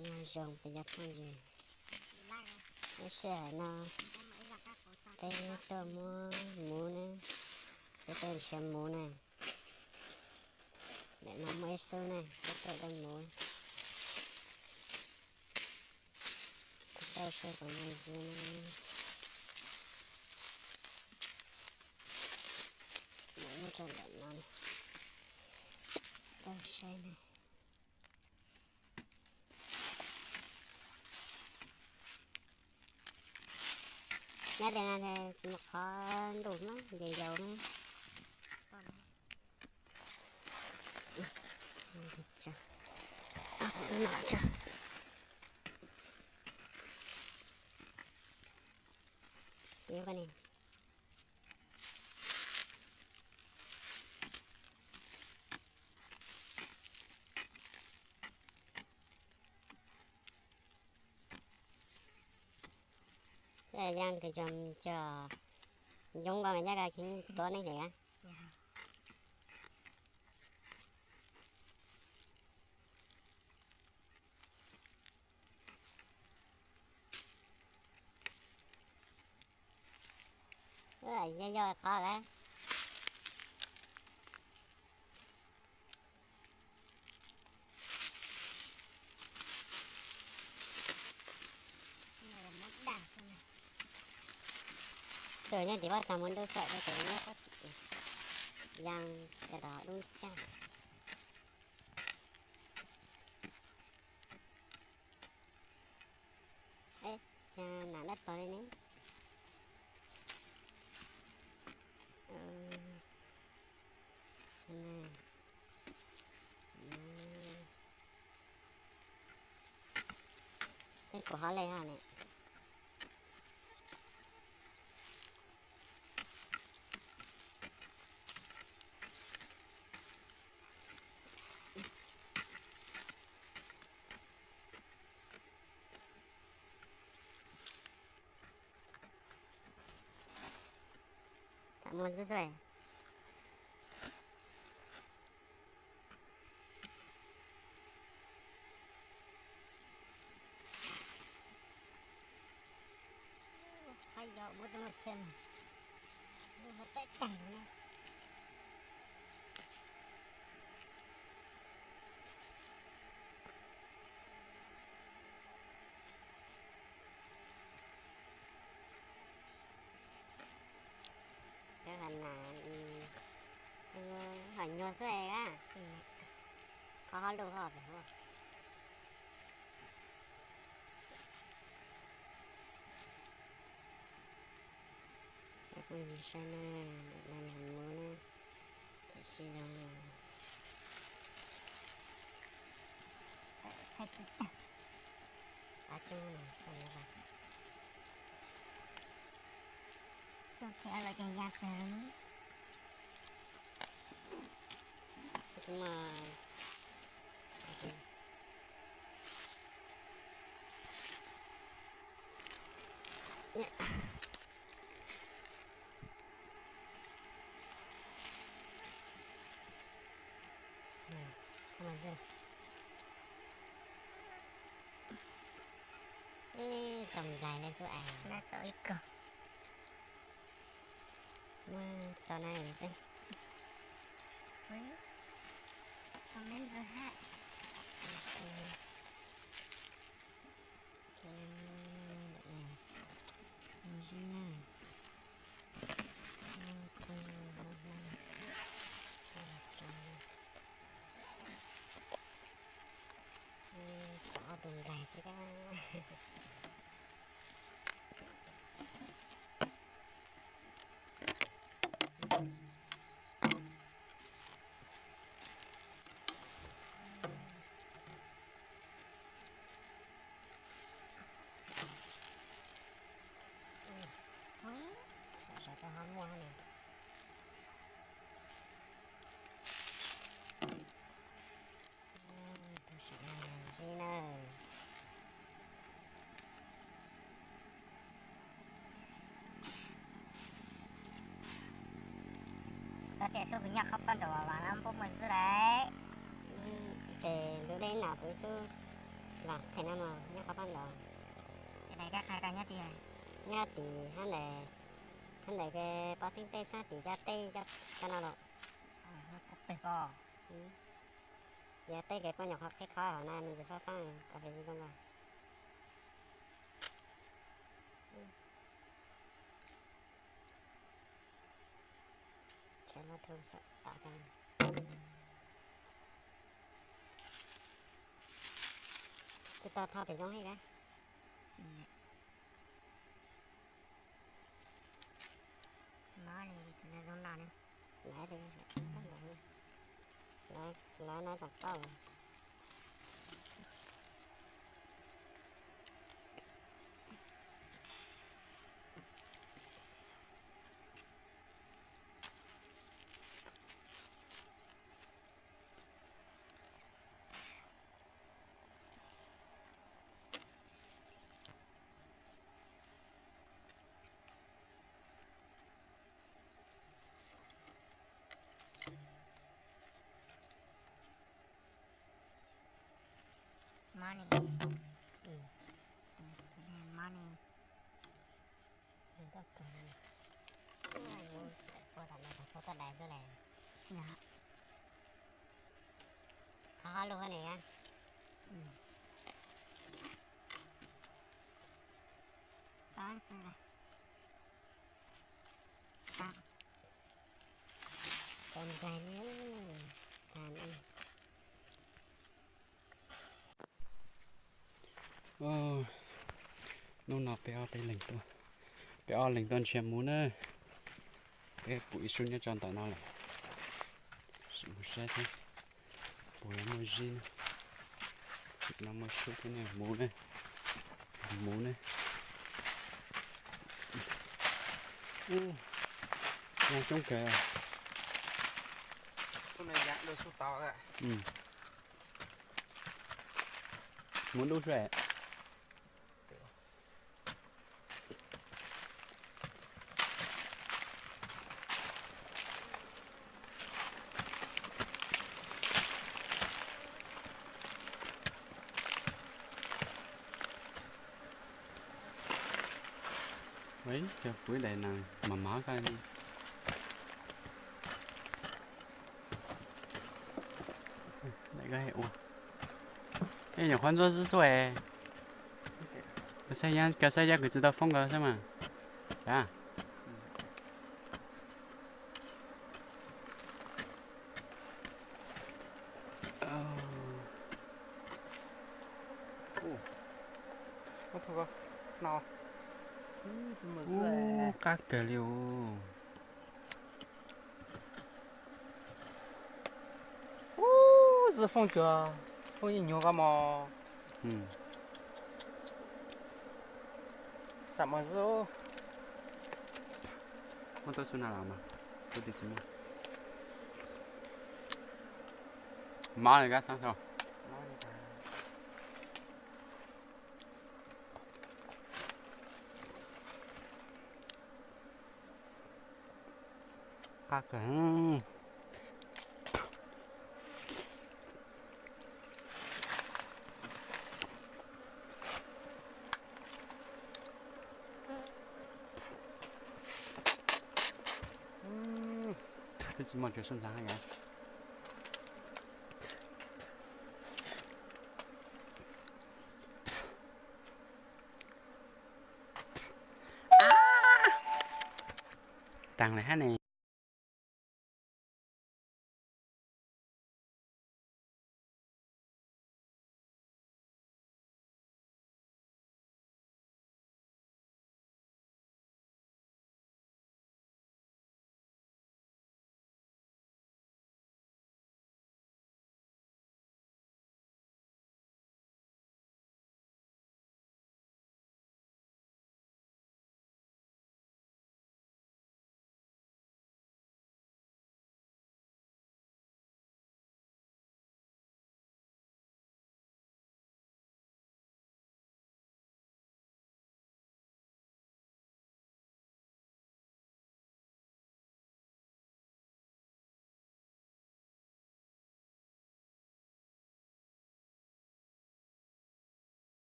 Nyob zoo peb cov phooj ywg, lub sij hawm no peb tuaj muab muv na, peb tuaj nrhiav muv na. Ntawm no muaj ib xub na, peb tuaj dej muv. Kuv tau saib puas muaj zib na. Muv muaj rau ntawm no, tau saib na. Nyob li no tsis muaj qhov ntuj na, ces yau na. Yuav koj ni. Yeej kws cog cog yoob npaj mas nyab ka kheev tuav neeg li a. Yog yog qhov lawm. Tus nyob tim pab tag mus dub xwb, tus nyob pab tim, yog cov dub cag. Cas nam dab pog li ne? Tej kuv hov li ha ne. Tam muaj xwb xwb. Qhov yog muab tus no tshem, muab teeb teeg na. Cov hom nas, hom nyuag xwb a, qhov hauv lub hov pem hov. Cov phooj ywg saib na, no yog muv na, tam sim zoo no. Qab coob na, coob thiab los ces ya txawg li. Ib txog nplaig li xwb es. Txog ib kog. Muab txog na. Ui, txog me ntxwg hab. Zib na. Tso ob tug nplaig sib dab. Saib koj ho muaj ne. Tus saum no yog zib nawb. Koj tias xub kuv nyob qhov poj ntaum vas vas no puab muaj zib lawm. Ces ntug dej nam kuv xub Them no mas nyob qhov paj ntaub. Nyob tim hab ntawm, hab ntawm pob xeeb tej sab tim cov tej cov no los. Yog tej kev poj nyom qhov qhib qhov hauv no nws tsis fab fab, kov fes zoo zoo. Tsis tau tho pem zoo li. Lawv no tseem pauj. Mob ne. Mob ne. Ua tam no tau dais xwb las. Qhov qab lug ne. Tau nkaig li. Hnub no peb ob peb leeg tuaj, peb ob leeg tuaj ntsia muv na. Peb pum ib sub nyob tso ntawm no lawm, sim mus saib thiab. Puas yuav muaj zib na. No muaj sub thiab ne, muv ne, muv ne. Ub, coob kawg. Muv dub xwb. Cov kuv ib daim no mas mov koj li. Daim koj ua, nyuam qhuav ntxuav xwb xwb es. Koj saib yab kws tsis tau foob ko xwb mas. Sav. Ub, qab kawg li os. Ub, zwb foob cuag foob yeej nyuag koj mos. Tam mos zwb. Muab tau xub na los mas, tsis muaj. Mov li kab xab tau. Qab kawg. Twb tsis muaj tsuas sub ntxav yom. Taag lawm hab ne.